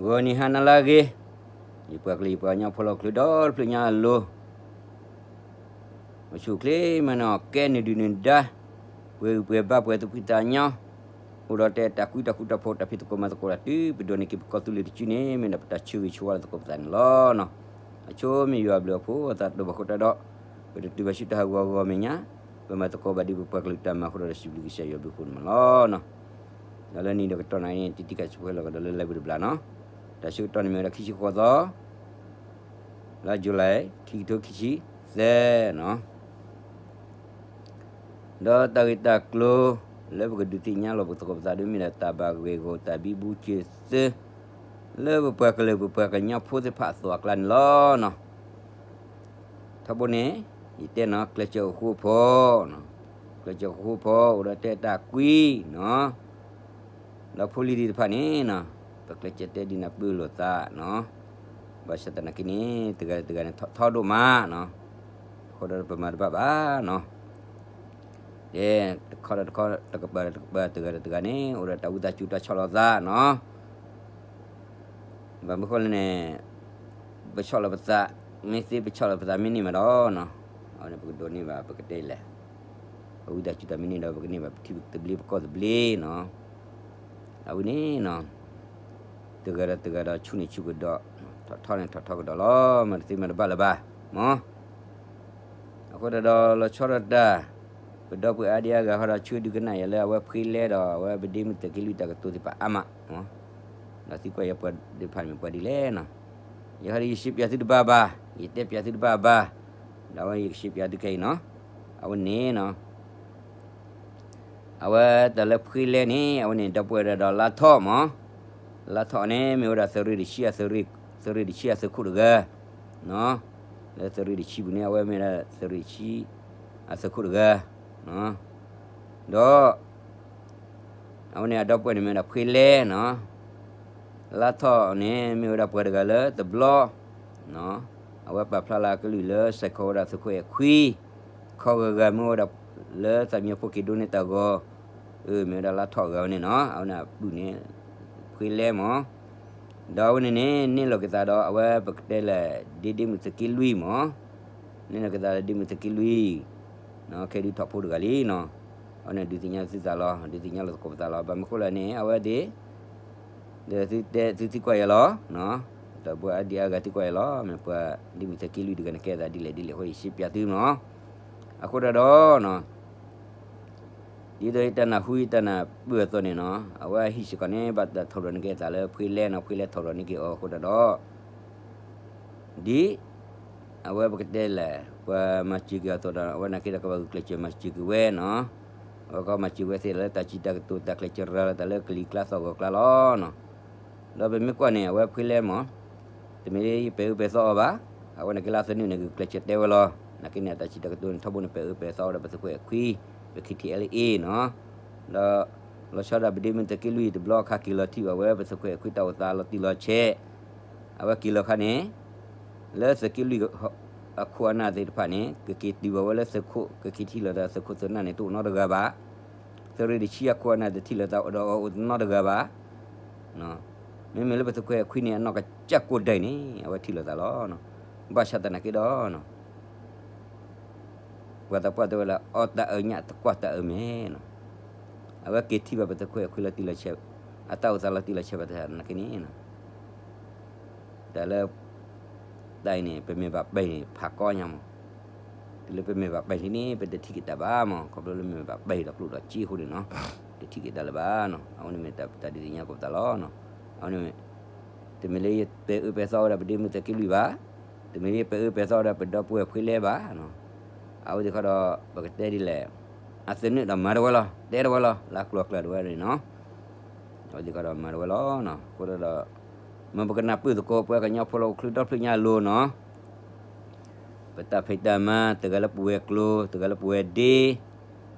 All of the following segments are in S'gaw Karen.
ဂီၤနံၤဟါနၤလၢအဂ့ၤ, ယပှၤကလုာ်ယပှၤကညီဖိလၢဟီၣ်ခိၣ်ချၢဒီတဖျၢၣ်ညါအလိၤ, အိၣ်ဆူၣ်အိၣ်ချ့မၤနၢၤအီၣ်ကဲနုာ်ဒုၣ်နုာ်ဒါ, ပှဲၤဂံၢ်ပှဲၤဘါပှဲၤသူၣ်ဖှံသးညီ, အိၣ်ဒီးတၢ်အဲၣ်တၢ်ကွံတၢ်ဃူတၢ်ဖိးတၢ်ဖံးသကိးမၤသကိးတၢ်တုၤပဒိးန့ၢ်က့ၤပကီၢ်သူလ့ၤတစုန့ၣ် မ့ၢ်ဒၣ်ပတၢ်ဆၢဂ့ၤဆၢဝါလၢသကိးပသးန့ၣ်လီၤ. အဆိမ့ၢ်ယွၤအဘျုးအဖှိၣ်အသးဒိၣ်ဘၣ်ဃိတၢ်ဒီး, ပတတုၤဘၣ်ဆူတၢ်ဟးဂီၤအဂီၢ်အမဲာ်ညါ, ပမၤသကိးဘၣ်ဒ်ပပှၤကလုာ်တၢ်မၤအဃိဒီး စံးဘျုးကစၢ်ယွၤဘျုးအဖှိၣ်န့ၣ်မးလီၤ. ဒီးလၢနံၤဒီးကတီၢ်နၤအံၤန့ၣ် တံၤတံၤကၢ်ဆူၣ်ဖိဟဲလီၤကဒီးလၢလၢပှဲၤတဘျီနီၤ, တၢ်ဆၢကတီၢ်န့ၣ်မ့ၢ်ဝဲဒၣ်ခံဆံဃိးသီ, လါ July ခံကထိခံဆံသၢနီၤ. ဒီးတၢ်ဂ့ၢ်တၢ်ကျိၤလၢပကဒုးသ့ၣ်ညါလီၤပသကိးပသးဒီး မ့ၢ်ဒၣ်တၢ်ဘၣ်ဂ့ၢ်ဂီၢ်တၢ်ဘံဘူဆ့သၢ လၢပပှၤကလုာ်ပပှၤကညီဖိသ့ၣ်တဖၣ်အသိးအကျါန့ၣ်လီၤ. ထီဘိန့ၣ် ယတဲနီၤ ကျဲးစၢးအိၣ်ဃူဖိ, ကျဲးစၢးအိၣ်ဃူဖိ အိၣ်ဒီးတၢ်အဲၣ်တၢ်ကွံနီၤ, ဒီးဖိလံၤသ့ၣ်တဖၣ်န့ၣ်နီၤ, ပကျဲးစၢးတဲဒ်န့ၣ်ပၢၢ်လိာ်သးနီၤ, ဘၣ်ဆၣ်သနာ်က့န့ၣ် တဂၤဒီးတဂၤန့ၣ် ထီထီဒိၣ်မးနီၤ, အဃိဒီးပမၤတဘၣ်ဘၣ်နီၤ, တဲတခီဒီးတခီ တကပၤဒီးတကပၤ တဂၤဒီးတဂၤန့ၣ် အိၣ်ဒီးတၢ်ဝံသးစူၤတၢ်ဆီၣ်လီၤသးနီၤ ဘၣ်မနုၤဃိလဲၣ်န့ၣ်, ပဆီၣ်လီၤပသး, မ့ၢ်သ့ပဆီၣ်လီၤပသးမ့ၢ်န့ၢ်မးဒီးနီၤ, အဝဲန့ၣ်ပကဒိးန့ၢ်ဘၣ်ပကတဲလဲၣ်, ပဝံသးစူၤတၢ်မ့ၢ်န့ၢ်ဒီး ပကန့ၢ်ဘၣ်ပထံသဘျ့ပကီၢ်သဘျ့နီၤ, အဝဲန့ၣ်နီၤ, တဂၤဒီးတဂၤဒီးဆူၣ်န့ၣ်ဆူၣ်ကဒီး, ထီၣ်ထီန့ၣ်ထီၣ်ထီကဒီးလီၤ, မၤတသ့မၤတဘၣ်လၢၤဘၣ်, မ့ၢ် အဃိဒီးလီၤဆီဒၣ်တၢ်, ပဒီပုၢ်ဝဲၢ်အါဒံအါဂၤဃီဒီး ဆှၢဒုးကနၣ်ယၤလၢအဝဲဖှ့လဲဒီး အဝဲပဒ့မုၣ်သုးက့လွံၢ်တၢ်ကတိၤသ့ၣ်တဖၣ်အါမး, ဒီးသံကွၢ်ယၤပှၤသ့ၣ်တဖၣ်န့ၣ်မ့ၢ်ပှၤဒ်လဲၣ်နီၤ, ယၤဃီဒီးယရှဲပၠးသုတဘၣ်ဘၣ်, ယတဲပၠးသုတဘၣ်ဘၣ်, ဒီးအဝဲယကရှဲပၠးသုခဲအံၤနီၤ, အဝဲန့ၣ်နီၤ အဝဲတၢ်လၢဖှ့လဲန့ၣ် အဝဲန့ၣ်ဒီပုၢ်ဝဲၢ်ဒီးလါထီၣ်မး, လါထီၣ်န့ၣ် မ့ၢ်ဝဲဒၣ်သုးရ့ၣ်တဆံ, သုးရ့ၣ်တဆံအသုးခိၣ်တဂၤ, လၢသုးရ့ၣ်တဆံပူၤန့ၣ် အဝဲမ့ၢ်ဒၣ်သုးရ့ၣ်တဆံအသုးခိၣ်တဂၤ, ဒီး အဝဲန့ၣ်အဒီပုၢ်ဝဲၢ်န့ၣ်မ့ၢ်ဝဲဒၣ်ဖှ့လဲနီၤ, လါထီၣ်န့ၣ် မ့ၢ်ဝဲဒၣ်ပှၤတဂၤလၢတဘျီ အဝဲပာ်ဖျါလၢအကလုၢ်လၢစဲးခိးဝဲဒၣ်သုးခိၣ်အဲၣ်ခွံ, ခီဂၤဂၤမ့ၢ်ဝဲဒၣ်လၢသးမံဖိက့ၤဒိးန့ၢ်တၢ်ဂီၤ, အမ့ၢ်ဝဲဒၣ်လါထီၣ်ဂၤဝဲန့ၣ်နီၤ, အဝဲန့ၣ်အပုၢ်န့ၣ် ဖှ့လဲမး, ဒီးအဝဲန့ၣ်န့ၣ် န့ၢ်လီၤက့ၤသးဒီးအဝဲပကတဲလၢ ဒ့ဒ့မုၣ်သုးက့လွံၢ်မး, န့ၢ်လီၤက့ၤသးဒီးဒ့မုၣ်သုးက့လွံၢ် ခဲဒုးထီၣ်ဖိတဂၤလံနီၤ, အဝဲန့ၣ်ဒုးသ့ၣ်ညါသုသးလီၤ, ဒုးသ့ၣ်ညါလီၤသကိးပသးလီၤ, ဘၣ်မနုၤဃိလဲၣ်န့ၣ် အဝဲသ့ၣ် ဒီးသုသံကွၢ်ယၤလီၤ, တၢ်ဘှါအါဒံအါဂၤသံကွၢ်ယၤလီၤ, မ့ၢ်ပှၤဒ့မုၣ်သုးက့လွံၢ်တဂၤန့ၣ် ကဲသးဒ်လဲၣ်ဒ်လဲၣ်အဃိ ယရှဲပၠးသုနီၤ, အဃိဒီးဒီး ဒ်သိးယတၢ်နၢ်ဟူယတၢ်နၢ်ပၢၢ်အသိးန့ၣ်နီၤ, အဝဲအဟံၣ်စ့ၢ်ကီးန့ၣ် ဘၣ်တၢ်ထီၣ်ရၤန့ၢ်က့ၤအသးလၢဖှ့လဲနီၤ, ဖှ့လဲထီၣ်ရၤန့ၢ်က့ၤအီၤအဃိဒီးဒီး ဒ် အဝဲပကတဲလဲၣ် ပှၤမၤစၢၤက့ၤအသိးဒီး အဝဲန့ၣ်က့ဒီးကဘၣ်ဂုာ်ကျဲးစၢးမၤစၢၤက့ၤဝဲနီၤ, အဝဲကမၤစၢၤဝဲသ့ၣ်လၢတၢ်စံးတၢ်ကတိၤတၢ်ကျဲးစၢးရၤလီၤတၢ်လၢကလံၤကျါသီၣ်ဂီၤကျါလီၤနီၤ, ဒီးပမ့ၢ်ကွၢ်န့ၣ် အဝဲဖှ့လဲမး, တမ့ၢ်လၢယပာ်အၢပာ်သီအီၤဘၣ်, အဝဲန့ၣ်က့လၢအသနၢၣ်န့ၣ် ဂုာ်ကျဲးစၢးတဲဝဲလီၤ, နာ်က့န့ၣ် အတၢ်စံးတၢ်ကတိၤန့ၣ် ထီဘိန့ၣ် ပာ်အၢပာ်သီဝဲဒၣ်ပသုးခိၣ်အဲၣ်ခွံ, ပ ခ့ထံအဲလ်အ့နီၤ ဒီး လီၤဆီဒၣ်ပဒ့မုၣ်သုးက့လွံၢ်တဘျီအခါက့ၤလီၤထံၣ်ဘၣ်ဝဲ ပသုးခိၣ်အဲၣ်ခွံတၢ်အိၣ်သးလီၤတံၢ်လီၤဆဲး, အဝဲက့ၤလီၤခါန့ၣ် လၢသုးက့လွံၢ်အခိၣ်အနၢ်သ့ၣ်တဖၣ်န့ၣ် ကက့ၤတုၤဘၣ်ဝဲလၢသုးခိၣ် ကက့ၤထံၣ်လိာ်သးသုးခိၣ်သုးနၢ်န့ၣ် တအိၣ်နီတဂၤဘၣ်, သုးရ့ၣ်တဆံအခိၣ်အနၢ်တထံၣ်လိာ်သးဒီးအီၤအိၣ်နီတဂၤဘၣ် မ့မ့ၢ်လၢပသုးခိၣ်အဲၣ်ခွံန့ၣ် အနီၢ်ကစၢ်ကိးဒဲးန့ၣ် အဝဲထံၣ်လိာ်သးလီၤ. ဘၣ်ဆၣ်သနာ်က့ဒီး ပှၤသးပှၢ်တဲဝဲလၢ အီၣ်တၢ်အၢညၣ်တကွၢ်တၢ်အၢမဲာ်နီၤ, အဝဲက့ၤထံၣ်ဘၣ်ပသုးခိၣ်အဲၣ်ခွံလီၤတံၢ်လီၤဆဲး, အတၢ်အိၣ်သးလီၤတံၢ်လီၤဆဲးဘၣ်သနာ်က့န့ၣ် တၢ်လၢ တၢ်အံၤန့ၣ် ပမ့ၢ်ဘၣ်ပဲာ်န့ၣ် ဖးကီညါမး, တုၤလၢပမ့ၢ်ဘၣ်ပဲာ်န့ၣ် ပတထံၣ်က့ၤတၢ်ဘၣ်မး, ခီဖျိလၢမ့ၢ်ဘၣ်ပဲာ်ဒီးကျိၣ်ဒီးစ့အဃိန့ၣ်နီၤ, တထံၣ်က့ၤတၢ်လၢၤဘၣ်နီၤ, အဝဲန့ၣ်မ့ၢ်တၢ်ဒုးသ့ၣ်ညါသကိးပသးလီၤ. အဝဲန့ၣ် တမ့ၢ်လၢယပဲာ်အၢပဲာ်သီဝဲဒၣ်ပဒ့မုၣ်သုးက့လွံၢ်ဘၣ်, တမ့ၢ်လၢယပဲာ်အၢပဲာ်သီဝဲဒၣ်ပဒီပုၢ်ဝဲၢ်ဖှ့လဲဘၣ်, အဝဲသ့ၣ်ခီဒီး ပကတဲဒ်လဲၣ်, အသနၢၣ်ဒီးမၤတဝဲလီၤ တဲတဝဲလီၤ လၢကျိၤကျဲဒၣ်ဝဲန့ၣ်နီၤ, အဝဲသ့ၣ်ခီဒီးမၤတဝဲလီၤ. အဃိဒီး မ်ပကနၢ်ပၢၢ်သကိးပှၤကညီဖိလၢဟီၣ်ခိၣ်ချၢဒီဖျၢၣ်ညါအလိၤနီၤ, ပတၢ်ဖံးတၢ်မၤ တဂၤလၢပဝဲၤကျိၤ တဂၤလၢပဝဲၤဒ့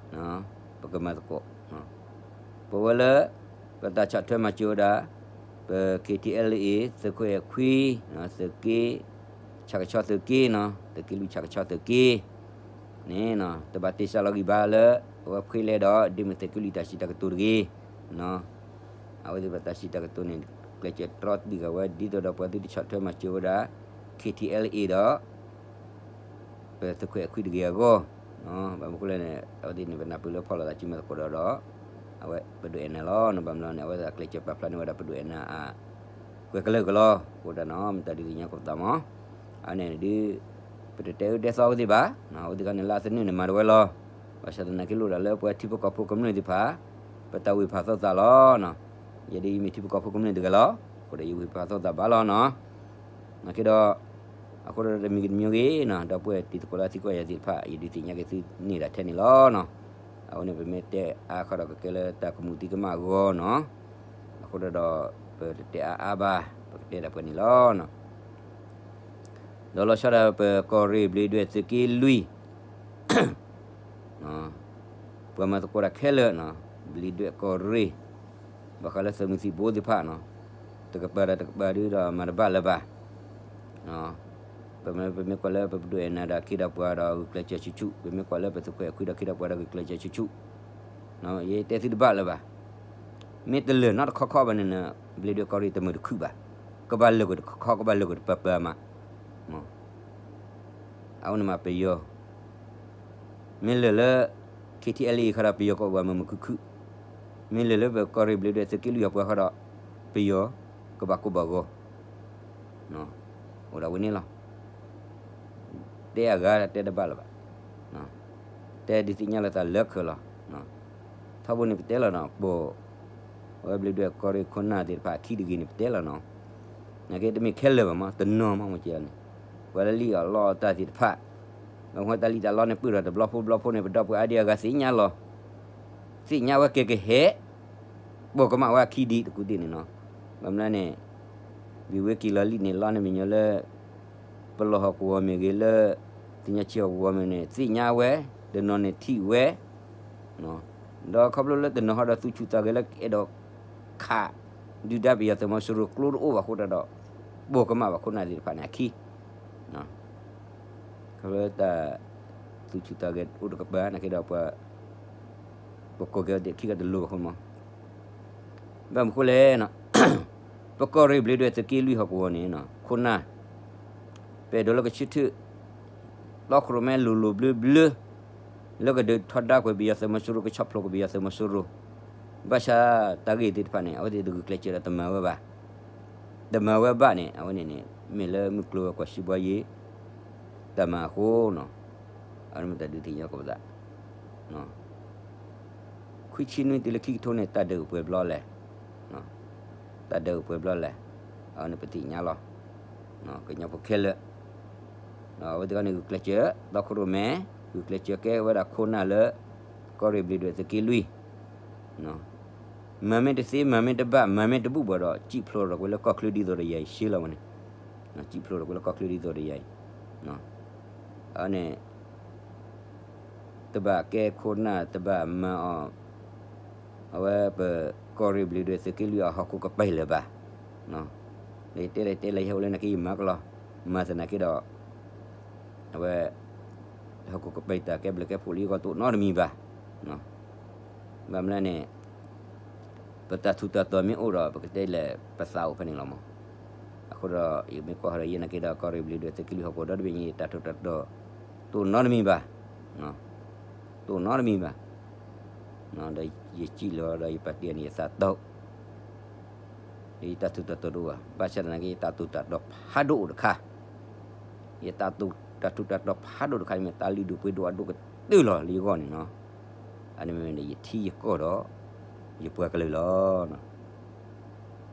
ပကမၤသကိး, ပဝဲလၢ ပတၢ်ဆီၣ်ထွဲမၤစၢၤဝဲဒၣ် ပ ခ့ထံအဲလ်အ့ သုးခိၣ်အဲၣ်ခွံ, သုးက့ ဆၣ်ကဆီသုးက့နီၤ, သုးက့လွံၢ်ဆၣ်ကဆီသုးက့ န့ၣ် တဘၣ်တ့စၢ်လီၤဂံၢ်ဘါလၢ အဝဲဖှ့လဲဒီး ဒ့မုၣ်သုးက့လွံၢ်တၢ်စံးတၢ်ကတိၤတဂ့ၤ, အဝဲသ့ၣ်ဘၣ်တၢ်စံးတၢ်ကတိၤန့ၣ် ပကကျဲးစၢးတြီတံာ်ဃာ်ဝဲ ဒ်သိးဒီးပှၤသုတဆီၣ်ထွဲမၤစၢၤဝဲဒၣ် ခ့ထံအဲလ်အ့ဒီး ပသုးခွဲးအခွံတဂ့ၤအဂီၢ်, ဘၣ်မနုၤဃိလဲၣ်န့ၣ် အဝဲသ့ၣ်န့ၣ် ပနၢ်ပၢၢ်လၢဖီၣ်လိာ်သးစုမဲာ်သကိးဒီးဒီး အဝဲပဒိၣ်အဲၣ်နၤလီၤ. ဘၣ်မနုၤန့ၣ် အဝဲသ့ၣ်ကျဲးစၢးပာ်ဖျါန့ၢ်ဝဲဒၣ်ပဒိၣ်အဲၣ်နၤအ ကွဲးကလၢာ်ကလီၤ, အဃိဒၣ်နီၤ မ့ၢ်တၢ်ဒုးသ့ၣ်ညါကိးပသးမး, အဝဲန့ၣ်ဒုး ပတတဲအၢတဲသီအဝဲသ့ၣ်ဘၣ်, အဝဲသ့ၣ်ခီန့ၣ် လၢအသနၢၣ်န့ၣ်မၤတဝဲလီၤ. ဘၣ်ဆၣ်သနာ်က့လိၣ်ဒၣ်လၢပှၤထံဖိကီၢ်ဖိကမျၢၢ်သ့ၣ်တဖၣ် ပတၢ်ဝံၢ်ဖးသီသးလီၤ. ယဲဒၣ်ယမ့ၢ်ထံဖိကီၢ်ဖိကမျၢၢ်တဂၤလီၤ, အဃိဒီးယဝံၢ်ဖးသီသးဘၣ်လီၤနီၤ. နာ်က့ဒီး အဃိဒီးတမံၤကတမံၤဂ့ၤနီၤ ဒီပုၢ်ဝဲၢ်တံၤသကိးလၢအသံကွၢ်ယၤသ့ၣ်တဖၣ် ယဒုးသ့ၣ်ညါက့ၤသုန့ၢ်ဒၣ်ထဲန့ၣ်လီၤနီၤ. အဝဲန့ၣ်ပမ့ၢ်တဲအါခီဒီးကကဲလၢတၢ်ကမူးသံကမၣ်အဂီၢ်နီၤ. အဃိဒီးဒီး ပတတဲအါအါဘၣ် ပကတဲဒၣ်ပှဲၤန့ၣ်လီၤနီၤ. ဒီးလီၤဆီဒၣ်ပကီၢ်ရ့ၣ်ဘျံးဒွဲၣ်သုးက့လွံၢ် ပှၤမၤသကိးတၢ်ခဲလၢာ်နီၤ ဘျံးဒွဲၣ်ကီၢ်ရ့ၣ် ဘၣ်ဃးလၢသုးမုၢ်သံၣ်ဘိသ့ၣ်တဖၣ်နီၤ တကပၤဒီးတကပၤဒုဒီးမၤတဘၣ်လၢၤဘၣ်. ပမ့ၢ်ကွၢ်လၢပပဒိၣ်အဲၣ်နၤဒီးခ့ဒီးပှၤဒီးဂုာ်ကျဲးစၢးဆူၣ်ဆူၣ်, ပမ့ၢ်ကွၢ်လၢပသုးခွဲးအခွံဒီးခ့ဒီးပှၤဒီးဂုာ်ကျဲးစၢးဆူၣ်ဆူၣ်, ယတဲသုတဘၣ်လၢၤဘၣ်. မ့ၢ်တလၢာ်နီတခီခီဘၣ်န့ၣ် ဘျံးဒွဲၣ်ကီၢ်ရ့ၣ်တမုာ်တခုၣ်ဘၣ်, ကဘၣ်လၢာ်ကွံာ်တခီခီ ကဘၣ်လၢာ်ကွံာ်တပၤပၤမး အဝဲန့ၣ်မးပယီၤ, မ့ၢ်လၢာ်လၢ ခ့ထံအဲလ်အ့ခါဒီး ပယီၤကအိၣ်ဘၣ်မုာ်မုာ်ခုၣ်ခုၣ်, မ့ၢ်လၢာ်လၢပကီၢ်ရ့ၣ်ဘျံးဒွဲၣ်သုးက့လွံၢ်အပှၤခါဒီး ပယီၤကဘၣ်ကိၢ်ဘၣ်ဂီၤ, အိၣ်ဒၣ်ဝဲန့ၣ်လီၤ. တဲအဂၤတဲတဘၣ်လၢၤဘၣ်, တဲဒုးသ့ၣ်ညါလိာ်သးလၢခၢၣ်လီၤ. ထီဘိန့ၣ်ပတဲလီၤနီၤ ပိာ် အဝဲဘျံးဒွဲၣ်ကီၢ်ရ့ၣ်ခိၣ်နၢ်သ့ၣ်တဖၣ်အခံတဂ့ၤန့ၣ် ပတဲလီၤနီၤ. နာ်က့တမ့ၢ်ခဲလၢာ်ဘၣ်မး တနီၤမးမ့ၢ်ကဲန့ၣ်, ပှၤလၢလံၣ်အီၣ်လီအီၣ်တၢ်သ့ၣ်တဖၣ်, အဃိတၢ်လံၣ်တၢ်လီန့ၣ် ပၢၢ်ထီၣ်တဘျီဖိဘျီဖိန့ၣ် ပဒီပုၢ်ဝဲၢ်အါဒံအါဂၤသ့ၣ်ညါလီၤ. သ့ၣ်ညါဝဲကဲကဟဲ ပိာ်ကမၣ်ဝဲအခံဒံးတကူးသ့ၣ်န့ၣ်နီၤ. ဘၣ်မနုၤန့ၣ် ဝံၤဝဲက့ၤလီၤလံၣ်န့ၣ် လီန့ၣ်မ့ၢ်ညီလၢ ပလီၢ်ဟီၣ်ကဝီၤမ့ၢ်ဂ့ၤလၢ သ့ၣ်ညါဆံးဟီၣ်ကဝီၤမ့ၢ်န့ၣ် သ့ၣ်ညါဝဲ, တနီၤန့ၣ်ထံၣ်ဝဲ, ဒီးခီဖျိလၢတနီၤဟီဒီးသူၣ်ဆူၣ်သးဂဲၤလၢအဲၣ်ဒိးခး ဒုၣ်ဒါပယီၤသုးမီၤစိရိၤကျိတအိၣ်ဘၣ်အဃိတၢ်ဒီး ပိာ်ကမၣ်ဘၣ်ခိၣ်နၢ်သ့ၣ်တဖၣ်န့ၣ်အခံ ခီဖျိတၢ်သူၣ်ဆူၣ်သးဂဲၤအိၣ်တကပၤ နာ်က့ဒီးပှၤ ပကိးက့ၤအီၤဒံးခံဂၤတလိၤဘၣ်အဃိမး, ဘၣ်မနုၤဃိလဲၣ်နီၤ, ပကီၢ်ရ့ၣ်ဘျံးဒွဲၣ်သုးက့လွံၢ်ဟီၣ်ကဝီၤန့ၣ် ခိၣ်နၢ် ပအဲၣ်ဒိးလၢကဆၢထၢၣ် တီခိၣ်ရိၣ်မဲလိၤလိၤဘျၢဘျၢ လၢကဒုးထီဒါကွံာ်ပယီၤသုးမီၤစိရိၤ ကဆီဖျိကွံာ်ပယီၤသုးမီၤစိရိၤ, ဘၣ်ဆၣ်တၢ်ဂ့ၢ်သ့ၣ်တဖၣ်န့ၣ် အဝဲသ့ၣ်တဂုာ်ကျဲးစၢးဒီးတမၤဝဲဘၣ်, တမၤဝဲဘၣ်န့ၣ် အဝဲန့ၣ်န့ၣ် မ့ၢ်လၢမုၢ်ကျိၤဝဲၤကွာ်စံးဘှါယံၤ တၢ်မၤအဃိနီၤ, အဝဲန့ၣ်မ့ၢ်တၢ်ဒုးသ့ၣ်ညါကိးပသး ခွံဆံနွံတုၤလၢခံကထိန့ၣ် တၢ်ဒုးအိၣ်ပှဲၤဘျီလဲၣ်, တၢ်ဒုးအိၣ်ပှဲၤဘျီလဲၣ်, အဝဲန့ၣ်ပသ့ၣ်ညါလီၤ, ကညီဖိခဲလၢာ်, အဝဲသ့ၣ်တဖၣ်န့ၣ် ဂုာ်ကျဲးစၢး တီခိၣ်ရိၣ်မဲ, ဂုာ်ကျဲးစၢးကဲဝဲဒၣ်ခိၣ်နၢ်လၢ ကီၢ်ရ့ၣ်ဘျံးဒွဲၣ်သုးက့လွံၢ် မၤမ့ၢ်တသ့ မၤမ့ၢ်တဘၣ် မၤမ့ၢ်တဘူၣ်ဘၣ်ဒီး စံၣ်ဖျိးထီၣ်ကွံာ်လၢကီၢ်ချၢဒ်သိးဒီးယၤအံၤ ရှဲလီၤဝဲန့ၣ်, စံၣ်ဖျိးထီၣ်ကွံာ်လၢကီၢ်ချၢဒ်သိးဒီးယၤအံၤ, အဝဲန့ၣ် တဘၣ်ကဲခိၣ်နၢ် တဘၣ်မၤအီၤ, အဝဲပကီၢ်ရ့ၣ်ဘျံးဒွဲၣ်သုးက့လွံၢ်အဟီၣ်ခိၣ်ကပၤလၢၤဘၣ်, ဒီးယတဲလၢယတဲလၢယဟဲအိၣ်လၢနာ်က့ယမၤကလီၤ, မၤသနာ်က့ဒီး အဝဲ ဟီၣ်ခိၣ်ကပၤတၢ်ကဲဘျုးကဲဖှိၣ်လၢယဂီၢ်တအိၣ်နီတမံၤဘၣ်, ဘၣ်မနုၤန့ၣ် ပတၢ်ထူးတၢ်တီၤမ့ၢ်အိၣ်ဒီး ပကတဲလဲၣ် ပသးအိၣ်ဖဲန့ၣ်လီၤမး, အဃိဒီး ယမ့ၢ်ကွၢ်ဃီဒီးယဲနာ်က့ဒီး ကီၢ်ရ့ၣ်ဘျံးဒွဲၣ်သုးက့လွံၢ်ဟီၣ်ခိၣ်ဒီတဘ့ၣ်ညါ တၢ်ထူးတၢ်တီၤ တအိၣ်နီတမံၤဘၣ်, တအိၣ်နီတမံၤဘၣ်, ဒီးယစံၣ်လီၤဒီးယပာ်တ့ၢ်န့ၣ်ယသးတီၢ် ဒီးယတၢ်ထူးတၢ်တီၤတအိၣ်ဘၣ်, ဘၣ်ဆၣ်သနာ်က့ ယတၢ်ထူးတၢ်တီၤဖးဒိၣ်အိၣ်တခါ, ယတၢ်ထူးတၢ်တီၤဖးဒိၣ်တခါန့ၣ်မ့ၢ် တၢ်လုၢ်ဒိၣ်ပှ့ၤဒိၣ်အဒိၣ်ကတၢၢ်လီၤလၢယဂီၢ်န့ၣ်နီၤ, အန့ၣ်မ့ၢ်န့ၣ် ယထံယကီၢ်ဒီး ယပှၤကလုာ်လီၤ,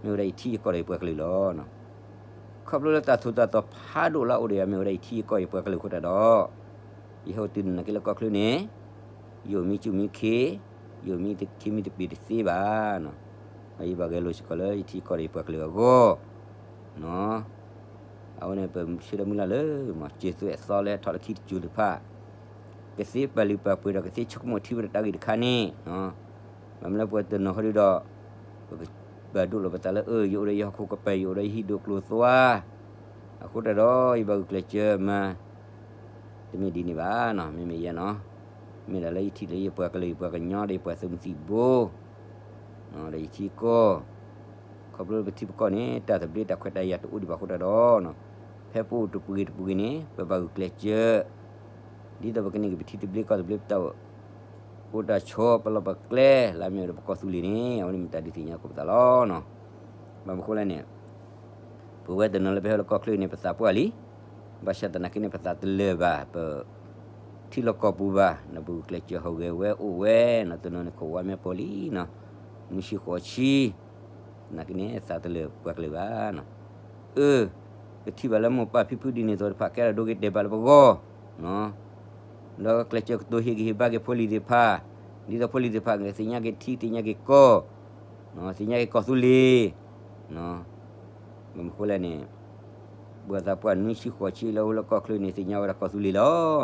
မ့ၢ်ဝဲဒၣ်ယထံယကီၢ်ဒီးယပှၤကလုာ်လီၤ, ခီဖျိလၢတၢ်ထူးတၢ်တီၤဖးဒိၣ်လၢအအိၣ်ဒီးယၤ မ့ၢ်ဝဲဒၣ်ယထံယကီၢ်ယပှၤကလုာ်အဃိတၢ်ဒီး ယဟဲအိၣ်တုၤန့ၣ်နာ်က့လၢကီၢ်ချၢန့ၣ် ယအိၣ်မံစူၣ်မံခ့, ယအိၣ်မံခ့မံတပ့ၤတသ့ဘၣ်, ဒီးယဘၣ်ဂဲၤလိာ်စ့ၢ်ကီးလၢယထံယကီၢ်ဒီးယပှၤကလုာ်အဂီၢ်, အဝဲန့ၣ်ပဆၢဒီးမုၢ်လၢ်လၢ မၤစၢၤသွဲၣ်အသီလၢထီၣ်လၢခံတစိၤတဖၣ်, ကသ့ပာ်လုၢ်ပာ်ပှ့ၤဒီးကသ့ဆိကမိၣ်ထံဝဲဒၣ်တၢ်ဂ့ၢ်တခါန့ၣ်, ဘၣ်မနုၤလၢပှၤတနီၤဟီဒုဒီး ပကဘၣ်ဒိၣ်လီၤပသးလၢ အၢ ယအိၣ်ဒီးယဟီၣ်ခိၣ်ကပၤ ယအိၣ်ဒီးယဟံၣ်ဒိၣ်ကျိၤသွါ, အဃိတၢ်ဒီး ယဘၣ်ဂုာ်ကျဲးစၢးမၤ တမ့ၢ်ဒ်န့ၣ်ဘၣ်နီၤ, မ့မ့ၢ်ယဲနီၤ, မ့ၢ်ဒၣ်လၢယထံၣ်လၢယပှၤကလုာ် ယပှၤကညီဒီးယပှၤသုးမုၢ်သံၣ်ဘိ, ဒီးယထံကီၢ်, ခီဖျိပထံပကီၢ်န့ၣ် တၢ်သဘျ့တၢ်ခွဲးတၢ်ယာ်တအိၣ်ဒံးဘၣ်အဃိတၢ်ဒီး ဖဲပအိၣ်တပူၤဂ့ၤတပူၤဂ့ၤန့ၣ် ပဘၣ်ဂုာ်ကျဲးစၢး ဒ်သိးပကန့ၢ်က့ၤပထံသဘျ့ကီၢ်သဘျ့ ပတၢ်အိၣ်တၢ်ဆိး ပလီၢ်ပကျဲ လၢအမ့ၢ်ဝဲဒၣ်ပကီၢ်သူလ့ၤန့ၣ် အဝဲန့ၣ်မ့ၢ်တၢ်ဒုးသ့ၣ်ညါကိးပသးလီၤ. ဘၣ်မနုၤအဃိလဲၣ်န့ၣ် ပဝဲတနီၤလၢပဟဲလၢကီၢ်ချၢန့ၣ် ပသးပှၢ်လံ. ဘၣ်ဆၣ်သနာ်က့န့ၣ် ပသးတလၢာ်ဘၣ်, ပထံလီၢ်ကီၢ်ပူၤဘၣ်, ဒီးပဂုာ်ကျဲးစၢးဟူးဂဲၤဝဲအိၣ်ဝဲနီၤ, တနီၤန့ၣ်ခိးဝါမဲာ်ပှဲၤလံနီၤ, နွံဆံဃိးဆံ, သနာ်က့န့ၣ် သးတလၢာ်ပှၤကလုာ်ဘၣ်နီၤ. အၢ ပထံၣ်ဘၣ်လၢမိၢ်ပၢ်ဖံဖုဒ်န့ၣ်အသိးတဖၣ် ကဲထီၣ်ဒိဂ့ၤတဲာ်ဘၣ်လၢပဂီၢ် ဒီးကျဲးစၢးကတိၤဟ့ၣ်က့ၤဟ့ၣ်ဘါက့ၤဖိလံၤသ့ၣ်တဖၣ်, ဒ်သိးဖိလံၤသ့ၣ်တဖၣ် သ့ၣ်ညါက့ၤထံ သ့ၣ်ညါက့ၤကီၢ်, သ့ၣ်ညါက့ၤကီၢ်သူလ့ၤ, ဘၣ်မနုၤအဃိလဲၣ်န့ၣ် ပှၤသးပှၢ်နွံဆံဃိးဆံလၢဟဲလၢကီၢ်ချၢန့ၣ် သ့ၣ်ညါဝဲဒၣ်ကီၢ်သူလ့ၤလီၤ.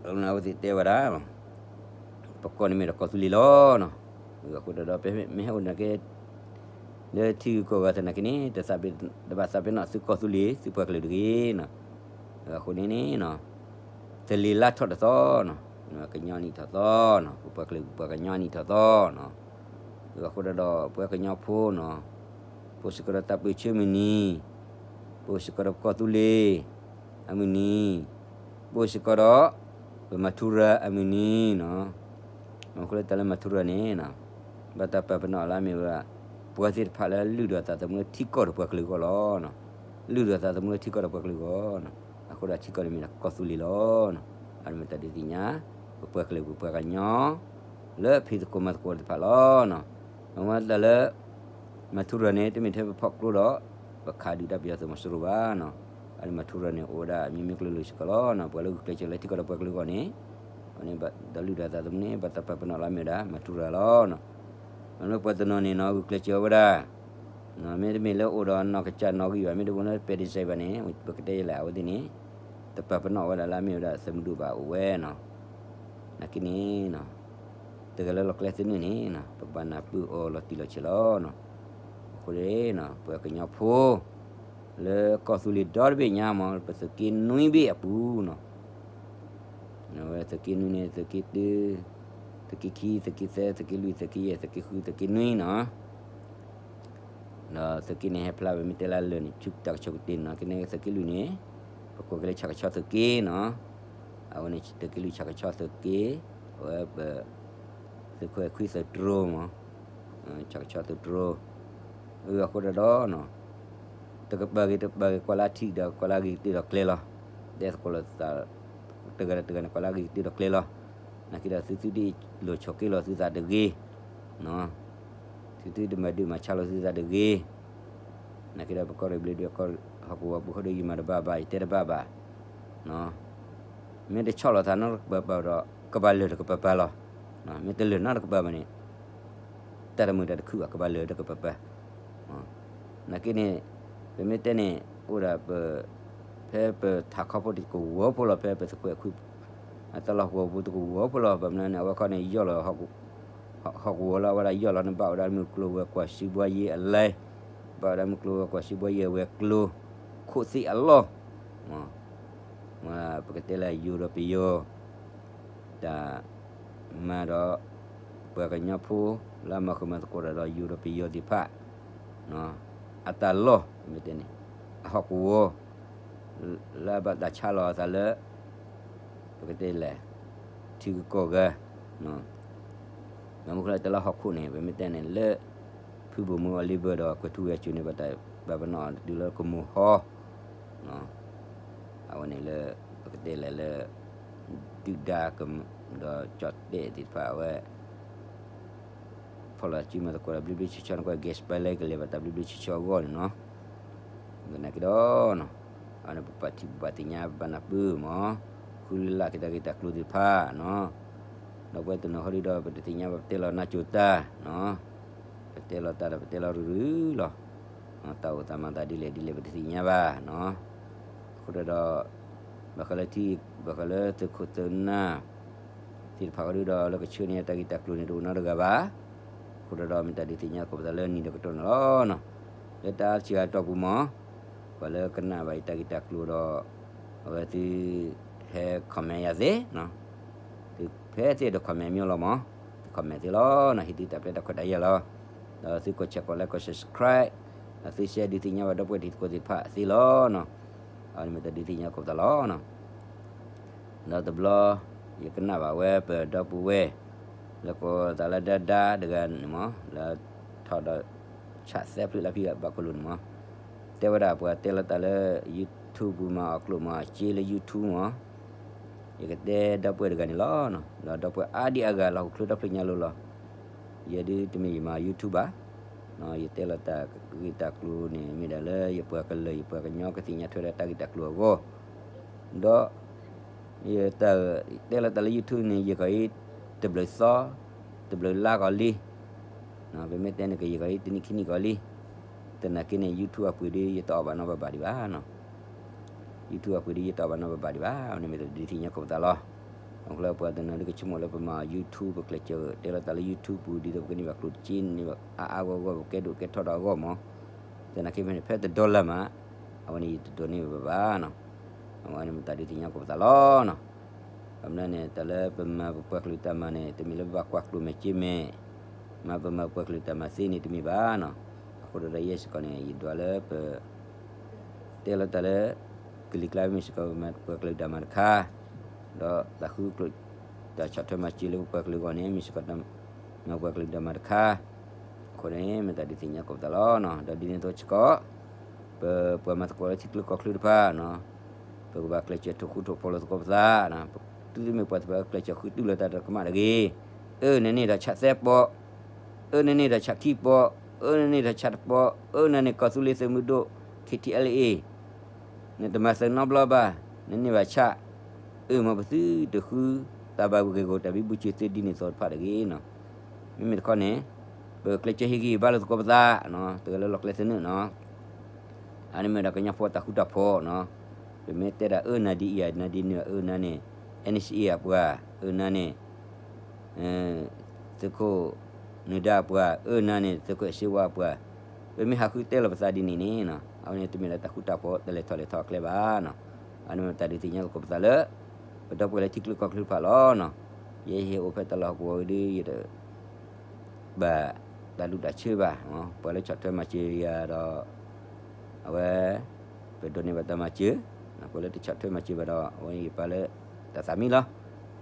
အဝဲသ့ၣ်တဲဝဲဒၣ် ပကီၢ်န့ၣ်မ့ၢ်ဒၣ်ကီၢ်သူလ့ၤလီၤ. အဃိဒီး ပမ့ၢ်ဟဲအိၣ်နာ်က့ လၢထံဂုၤကီၢ်ဂၤသနာ်က့န့ၣ် တဘၣ်သးပ့ၤနီၣ်သုကီၢ်သူလ့ၤ သုပှၤကလုာ်တဂ့ၤ. အဃိန့ၣ်န့ၣ် တလ့ၤလါထီၣ်တသီ, ကညီနံၣ်ထီၣ်သီ, ပပှၤကလုာ်ပပှၤကညီနံၣ်ထီၣ်သီ, အဃိဒီး ပှၤကညီဖိနီၤ, ပအိၣ်စ့ၢ်ကီးဒီးတၢ်ပၢၢ်ဆၢမုၢ်နံၤ, ပအိၣ်စ့ၢ်ကီးဒီးပကီၢ်သူလ့ၤ အမုၢ်နံၤ, ပအိၣ်စ့ၢ်ကီးဒီး ပမၤထူရၤအမုၢ်နံၤနီၤ. မ့ၢ်အဃိလၢတၢ်လၢမၤထူရၤန့ၣ် ဘၣ်တၢ်ပာ်ပနီၣ်လၢအမ့ၢ်ဝဲဒၣ် ပှၤသ့ၣ်တဖၣ်လၢလုၢ်ဒိၣ်အသးသမူလၢထံကီၢ်ဒီးပှၤကလုာ်အဂီၢ်လီၤ. လုၢ်ဒိၣ်အသးသမူလၢထံကီၢ်ဒီးပှၤကလုာ်အဂီၢ်, အဃိဒီးထံကီၢ်န့ၣ်မ့ၢ်ဒၣ်ကီၢ်သူလ့ၤလီၤ. အမ့ၢ်တၢ်ဒုးသ့ၣ်ညါ ပပှၤကလုာ်ပပှၤကညီ လၢဖံးသကိးမၤသကိးသ့ၣ်တဖၣ်လီၤ. အဝဲတၢ်လၢ မၤထူရၤန့ၣ် တမ့ၢ်ထဲပဖီၣ်ကျိဒီး ပခးဒုၣ်ဒါပယီၤသုးမီၤစိရိၤဘၣ်နီၤ. အမၤထူရၤန့ၣ် အိၣ်ဝဲဒၣ်မံၤမံၤကျိၤလိၤစ့ၢ်ကီးလီၤ. ပှၤလၢဂုာ်ကျဲးစၢးလၢထံကီၢ်ဒီးပှၤကလုာ်အဂီၢ်န့ၣ် အဝဲန့ၣ်ဒီးလုၢ်ဒိၣ်အသးသမူန့ၣ် ဘၣ်တၢ်ပာ်ပနီၣ်လၢအမ့ၢ်ဝဲဒၣ် မၤထူရၤလီၤ. မ့ၢ်ပှၤတနီၤန့ၣ်နီၤ ဂုာ်ကျဲးစၢးဝဲဒၣ် မ့တမ့ၢ်လၢအိၣ်ဒီးနီၢ်ကစၢ်နီၣ်ဂံၢ်ဘၣ် မ့တမ့ၢ်လၢပဲဒံစဲးဘၣ်န့ၣ် ပကတဲယဲလဲၣ် အဝဲသ့ၣ်န့ၣ် တပာ်ပနီၣ်ဝဲဒၣ်လၢအမ့ၢ်ဝဲဒၣ်သုးမုၢ်ဒိၣ်ဘၣ်အိၣ်ဝဲနီၤ. နာ်က့န့ၣ် တဂၤလၢလီၢ်ကျဲသနၢၣ်န့ၣ် ပဘၣ်နၢ်ပၢၢ်အီၤလီၤတံၢ်လီၤဆဲးလီၤ. အဃိန့ၣ် ပှၤကညီဖိ လၢကီၢ်သူလ့ၤဒီတဘ့ၣ်ညါမ့ၢ် ပသုးက့နွံဘ့ၣ်အပူၤနီၤ. အဝဲသုးက့နွံန့ၣ် သုးက့တၢ သုးက့ခံ သုးက့သၢ သုးက့လွံၢ် သုးက့ယဲၢ် သုးက့ဃု သုးက့နွံနီၤ. ဒီးသုးက့န့ၣ်ဟဲဖျါဝဲမ့ၢ်တဲလၢလၢာ်န့ၣ် ဆူတၢ်ကဆိးကတ့ၢ်နီၤ. ကန့ၣ်သုးက့လွံၢ်န့ၣ် ပကိးက့ၤလၢဆၣ်ကဆီသုးက့နီၤ. အဝဲန့ၣ်သုးက့လွံၢ်ဆၣ်ကဆီသုးက့, အဝဲပ သုးခိၣ်အဲၣ်ခွံသုးတြိမ့ၢ် ဆၣ်ကဆီသုးတြိ, အဃိဒီး တကပၤဂ့ၤတကပၤဂ့ၤကွၢ်လၢထံဒီးကွၢ်လၢအဂ့ၤကတၢၢ်ဒီးကျဲလီၤ. တဲသကိးလၢ တဂၤဒီးတဂၤန့ၣ် ကွၢ်လၢအဂ့ၤကတၢၢ်ဒီးကျဲလီၤ. နာ်က့ဒီးသုသုဒ်လိာ်ဆိးက့လိာ်သုသးတဂ့ၤ, သုသုတမၤဒုးမၤဆါလိာ်သုသးတဂ့ၤ. နာ်က့ဒီးပကီၢ်ရ့ၣ်ဘျ့ဒုး ဟီၣ်ကဝီၤပူၤဃီဒီးယမၤတဘၣ်ဘၣ် ယတဲတဘၣ်ဘၣ် မ့ၢ်တဆီၣ်လီၤသးနီတကပၤပၤဒီး ကဘၣ်လၢာ်တကပၤပၤလီၤ. မ့ၢ်တလၢာ်နီတကပၤဘၣ်န့ၣ် တၢ်တမုာ်တၢ်တခုဘၣ် ကဘၣ်လၢာ်တကပၤပၤ. နာ်က့န့ၣ် ပမ့ၢ်တဲန့ၣ် အိၣ်ဒၣ်ပ ဖဲပထးခီဖိတကဝီၤဖိလီၤ ဖဲပသကွဲးခွံ အတၢ်လီၢ်ကဝီၤပူၤတကဝီၤဖိလီၤ. ဘၣ်မနုၤန့ၣ် အဝဲခီန့ၣ် ယီၢ်လီၤ ဟီၣ်ကဝီၤလၢအဝဲဒၣ်ယီၢ်လီၤန့ၣ် ဘၣ်ဝဲဒၣ်မုၢ်ကျိၤဝဲၤကွာ်စံးဘှါယ့အလဲ, ဘၣ်ဝဲဒၣ်မုၢ်ကျိၤဝဲၤကွာ်စံးဘှါယ့အဝဲၤကျိၤ ခိၣ်သ့ၣ်အလီၢ် မ့ၢ်ပကတဲလၢယိၤဒီးပယီၤ တၢ်မၤဒီး ပှၤကညီဖိ လၢအမၤဃုာ်မၤသကိးတၢ်ဒီးယိၤဒီးပယီၤသ့ၣ်တဖၣ် အတၢ်လီၢ် မ့ၢ်တဲန့ၣ် အဟီၣ်ကဝီၤ လၢအဘၣ်တၢ်ဆါလီၤအသးလၢ ပကတဲလဲၣ် ထံဂုၤကီၢ်ဂၤ ဘၣ်မနုၤဃိလၢတၢ်လၢဟီၣ်ခိၣ်န့ၣ် ပမ့ၢ်တဲန့ၣ်လၢ ဖုဘိၣ်မုၢ်အီၤလ့ဘၢၣ်ဒီးကွဲၤထူဝဲၤစူၤန့ၣ် ဘၣ်တၢ်ပာ်ပနီၣ်တုၤလၢကမိၤဟီ အဝဲန့ၣ်လၢ ပကတဲလဲၣ်လၢ ဒုၣ်ဒါက ဒီးကၠီၣ်တဲၣ်သ့ၣ်တဖၣ်အဝဲ ဖီၣ်လီၤစုမၤသကိးတၢ်ဘျ့ဘျ့ဆှီဆှီန့ၣ် ကွၢ် gas pipeline ကလဲၤဘၣ်တၢ်ဘျ့ဘျ့ဆှီဆှီအဂီၢ်န့ၣ်နီၤ. သနာ်က့ဒီး အဝဲန့ၣ်ပပာ်ထံၣ်ပပာ်သ့ၣ်ညါပဘၣ်နၢ်ပၢၢ်မး ဃုလၢ်လၢ်က့ၤတၢ်ဂ့ၢ်တၢ်ကျိၤသ့ၣ်တဖၣ်နီၤ. ဒီးပဝဲတနီၤဟီဒုဒီး ပတသ့ၣ်ညါဘၣ်ပတဲလီၤနါစိၤတၢ်နီၤ. ပတဲလီၤတၢ်ဒီးပတဲလီၤရုၢ်ရုၢ်လီၤ. တၢ်အိၣ်သးမၤသးဒ်လဲၣ်ဒ်လဲၣ်ပတသ့ၣ်ညါဘၣ်နီၤ. အဃိဒီး ဘၣ်ဃးလၢထံ ဘၣ်ဃးလၢသုးခိၣ်သုးနၢ် သ့ၣ်တဖၣ်ဃီဒုဒီး လၢကဆှၢန့ၢ်တၢ်ဂ့ၢ်တၢ်ကျိၤန့ၣ် တအိၣ်နီတဂၤဘၣ်. အဃိဒီး မ့ၢ်တၢ်ဒုးသ့ၣ်ညါကိးပသးလၢနံၤဒီးကတီၢ်န့ၣ်လီၤ. လၢတၢ်စံးအါတီၢ်ပူၤမး ပှၤလၢကနၣ်ဘၣ်ယတၢ်ဂ့ၢ်တၢ်ကျိၤဒီး အဝဲသု ဟဲ comment ယၤသ့နီၤ. သုဖဲသ့ၣ်ဒီး comment မ့ၢ်လီၤမး သု comment သ့လီၤနီၤ. ဟ့ၣ်သုတၢ်ပျဲတၢ်ခွဲးတၢ်ယာ်လီၤ. ဒီးသုကွၢ် share ကွၢ် like ကွၢ် subscribe, ဒီးသု share ဒုးသ့ၣ်ညါဘၣ်ဒီပုၢ်ဝဲၢ်တံၤသကိးသ့ၣ်တဖၣ်သ့လီၤနီၤ. အန့ၣ်မ့ၢ်တၢ်ဒုးသ့ၣ်ညါသကိးပသးလီၤနီၤ. ဒီးတဘျီ ယကနၣ်ဘၣ်ဝဲပဒီပုၢ်ဝဲၢ် လၢကိးသးလၢဒါဒါတဂၤန့ၣ်မး လၢထီၣ်ဒီး ဆၣ်သၢဖျၢၣ်လၢဖံဘၣ်ကလူးန့ၣ်မး တဲဝဲဒၣ်ပှၤတဲလီၤတၢ်လၢ YouTube ပူၤမၤအီၣ်ကျိၣ်မၤအီၣ်စ့လၢ YouTube မး ယကတဲဒီပုၢ်ဝဲၢ်တဂၤန့ၣ်လီၤ. ဒီးဒီပုၢ်ဝဲၢ်အါဒံအါဂၤလၢဟီၣ်ခိၣ်ချၢဒီဖျၢၣ်ညါလိၤလီၤ. ယဲဒုးတမ့ၢ်ယမၤ YouTube ဘၣ်. ယတဲလီၤတၢ်ဂ့ၢ်တၢ်ကျိၤန့ၣ် မ့ၢ်ဒၣ်လၢယပှၤကလုာ်ယပှၤကညီကသ့ၣ်ညါထွဲဒီးတၢ်ဂ့ၢ်တၢ်ကျိၤအဂီၢ်, ဒီး ယတဲလီၤတၢ်လၢ YouTube န့ၣ် ယကဟ့ၣ်တဘျုးသီ တဘျုးလါကီးလံ. ပမ့ၢ်တဲန့ၣ်ကယဲၢ်ကီးလံ တနံၣ်ခံနံၣ်ကီးလံ. သနာ်က့န့ၣ် YouTube အပှ့ၤဒီး ယတအီၣ်ဘၣ်နီတဘးဒံးဘၣ်နီၤ. YouTube အပှ့ၤဒီး ယတအီၣ်ဘၣ်နီတဘးဒံးဘၣ်. အန့ၣ်မ့ၢ်တၢ်ဒုးသ့ၣ်ညါသကိးပသးလီၤ. အဃိလၢပှၤတနီၤဒုးကဆိကမိၣ်လၢပမၤ YouTube ပကျဲးစၢးတဲလီၤတၢ်လၢ YouTube ပူၤ ဒ်သိးပကန့ၢ်ဘၣ်ကျိၣ်စ့ န့ၢ်ဘၣ်အါအါဂီၢ်ဂီၢ် ပကဲဒိၣ်ကဲထီၣ်ဒီးအဂီၢ်မး. သနာ်က့ဖဲန့ၣ် ဖဲတဒီလၢ်မး အဝဲန့ၣ်ယတဒိးန့ၢ်ဘၣ်ဘၣ်နီၤ. အဝဲန့ၣ်မ့ၢ်တၢ်ဒုးသ့ၣ်ညါသကိးပသးလီၤနီၤ. ဘၣ်မနုၤန့ၣ် တၢ်လၢပမၤပပှၤကလုာ်တၢ်မၤန့ၣ် တမ့ၢ်လၢပဘၣ်ကွၢ်ကျိၣ်မဲာ်စ့မဲာ်, မၤပမၤပပှၤကလုာ်တၢ်မၤသ့န့ၣ်တမ့ၢ်ဘၣ်နီၤ. အဃိဒီးယဲစ့ၢ်ကီးန့ၣ် ယဒွးလၢပ တဲလီၤတၢ်လၢ ကလံၤကျါမ့ၢ်စ့ၢ်ကီး မၤပပှၤကလုာ်တၢ်မၤတခါ, ဒီးတၢ်ဃုကျိၣ် တၢ်ဆီၣ်ထွဲမၤစၢၤလၢပပှၤကလုာ်အဂီၢ်န့ၣ် မ့ၢ်စ့ၢ်ကီး မၤပပှၤကလုာ်တၢ်မၤတခါ. အဃိန့ၣ် မ့ၢ်တၢ်ဒုးသ့ၣ်ညါသကိးပသးလီၤနီၤ. ဒီးဒ်န့ၣ်အသိးစ့ၢ်ကီး ပပှၤမၤသကိးလၢထံချၢကီၢ်ချၢတဖၣ်နီၤ, ပကဘၣ်ကျဲးစၢးထိၣ်ဃူထိၣ်ဖိးလိာ်သကိးပသး, သုတမ့ၢ်ပှၤတဖၣ်ကျဲးစၢးဃုတူၢ်လိာ်တၢ်တကမၣ်တဂ့ၤ. အၢ နန့ၢ်တၢ်ဆၣ်သၢပီး, အၢ နန့ၢ်တၢ်ဆၣ်ခံပီး, အၢ နန့ၢ်တၢ်ဆၣ်တပီး, အၢ နန့ၢ်ကီၢ်သူလ့ၤသုးမုၢ်ဒိၣ် KTLA နတမၤသုးနီတဘျီဘၣ်, နန့ၢ်ဘၣ်ဆၣ်, အၢ မ်ပသုတဃုသးဘၣ်ဂ့ၢ်ဂီၢ်တၢ်ဘံဘူစၢၤသုဒ်န့ၣ်အသိးတဖၣ်တဂ့ၤနီၤ. မ့မ့ၢ်တခီန့ၣ် ပကျဲးစၢးဟ့ၣ်ဂံၢ်ဟ့ၣ်ဘါလိာ်သကိးပသး, တဂၤလၢလီၢ်ကျဲသနၢၣ်နီၤ, အန့ၣ်မ့ၢ်ဒၣ်ကညီဖိတၢ်ဃူတၢ်ဖိးနီၤ. ပမ့ၢ်တဲဒၣ်အၢနၤဒ်အံၤ နၤဒ်နုၤ အၢနၤန့ၣ် NCA အပှၤ, အၢနၤန့ၣ် သုးခိၣ်နၢၤဒါအပှၤ, အၢနၤန့ၣ် သုးခိၣ်အဲၣ်စ့ဝါအပှၤ, ပမ့ၢ်ဟးဃုတဲလီၤပသးဒ်န့ၣ်န့ၣ်, အဝဲန့ၣ်တမ့ၢ်လၢတၢ်ဃူတၢ်ဖိး တၢ်လဲၤထီၣ်လဲၤထီအကျဲဘၣ်နီၤ. အန့ၣ်မ့ၢ်တၢ်ဒုးသ့ၣ်ညါသကိးပသးလၢ ပဒီပုၢ်ဝဲၢ်လၢထံချၢကီၢ်ချၢတဖၣ်လီၤနီၤ. ယဲယဟဲအိၣ်ဖဲတၢ်လီၢ်ဟီၣ်ကဝီၤဝဲဒီး ယတ ဘၣ်တၢ်ဒူၣ်တၢ်ဆၢဘၣ်, ပှၤလၢဆီၣ်ထွဲမၤစၢၤယၤဒီး အဝဲ ပဒိးန့ၢ်ဘၣ်တၢ်မၤစၢၤ, ပှၤလၢတဆီၣ်ထွဲမၤစၢၤဘၣ်ဒီး အဝဲယပာ်လၢတၢ်သးမံလီၤ.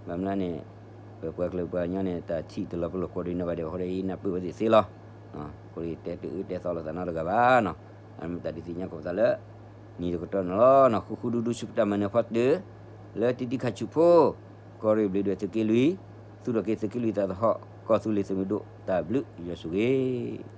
ဘၣ်မနုၤန့ၣ် ပပှၤကလုာ်ပှၤကညီန့ၣ် တၢ်ထံၣ်တလီၤပလိာ်ကိးဒံးနီၢ်ဂၤဒဲးအဃိဒီး ယနၢ်ပၢၢ်ဝဲသ့ၣ်သ့လီၤ. အဃိဒီးယတဲတအၢတဲသီလိာ်သးနီတဂၤဘၣ်နီၤ. အမ့ၢ်တၢ်ဒုးသ့ၣ်ညါကိးပသးလၢ နံၤတကတီၢ်န့ၣ်လီၤနီၤ. ဃူဃူဒူဒူဆူပတၢ်မၤနၢၤဖီတၢၢ် လၢတံၤတံၤခါဆူၣ်ဖိ ကီၢ်ရ့ၣ်ဘျ့းဒွဲၣ်သုးက့လွံၢ်, သူၣ်ထီၣ်က့ၤသုးက့လွံၢ်သးသဟီၣ် ကီၢ်သူလ့ၤသုးမုၢ်ဒိၣ် တၢ်ဘျုးယွၤဆိၣ်ဂ့ၤ